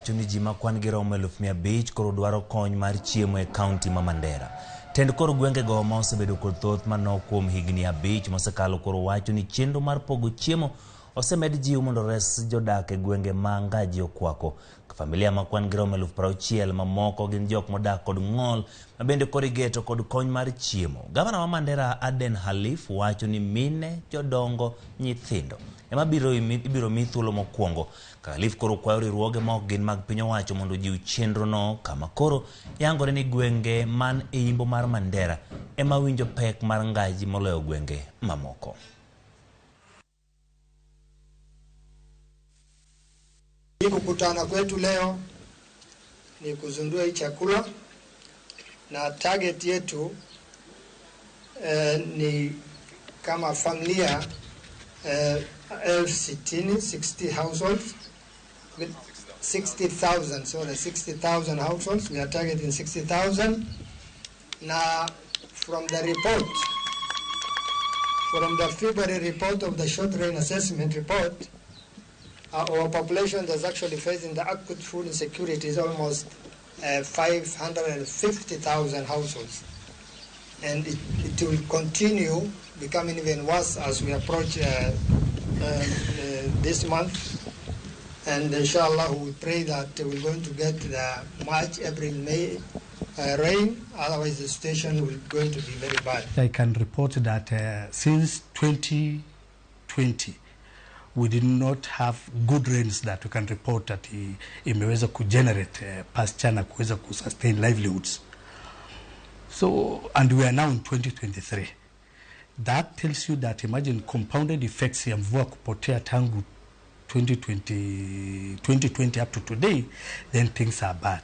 Wacho ni ji ma kwan gi romo 500,000 koro dwaro kony mar chiemo e kaunti ma Mandera. Tend kor gwengego ma osebedo kod thoth manok kuom higni 5 mosekalo koro wacho ni chenro mar pogo chiemo osemed jiw mondo res jodak e gwenge ma ngaji okwako. Familia ma kwan gi romo 60,000 mamoko gin jok modak kod ng'ol ma bende koro igeto kod kony mar chiemo. Gavana ma Mandera Aden Khalif wacho ni mine, jodongo, nyithindo ema ibiro mi thuolo mokwongo. Khalif koro kwayo riwruoge ma ok gin mag piny owacho mondo ojiw chenrono kama koro yangore ni gwenge man e imbo mar Mandera ema winjo pek mar ngaji moloyo gwenge mamoko. Hii kukutana kwetu leo ni kuzindua hii chakula na target yetu ni kama familia 60,000, 60 households, 60,000, sorry, 60,000 households. We are targeting 60,000. Now, from the report, from the February report of the short range assessment report, our population that's actually facing the acute food insecurity is almost 550,000 households. And it will continue becoming even worse as we approach this month. And inshallah, we pray that we're going to get the March, April, May rain. Otherwise, the situation will going to be very bad. I can report that since 2020, we did not have good rains that we can report that imeweza kugenerate pasture na kuweza kusustain livelihoods. So, and we are now in 2023. That tells you that imagine compounded effects ya mvua kupotea tangu 2020 up to today, then things are bad.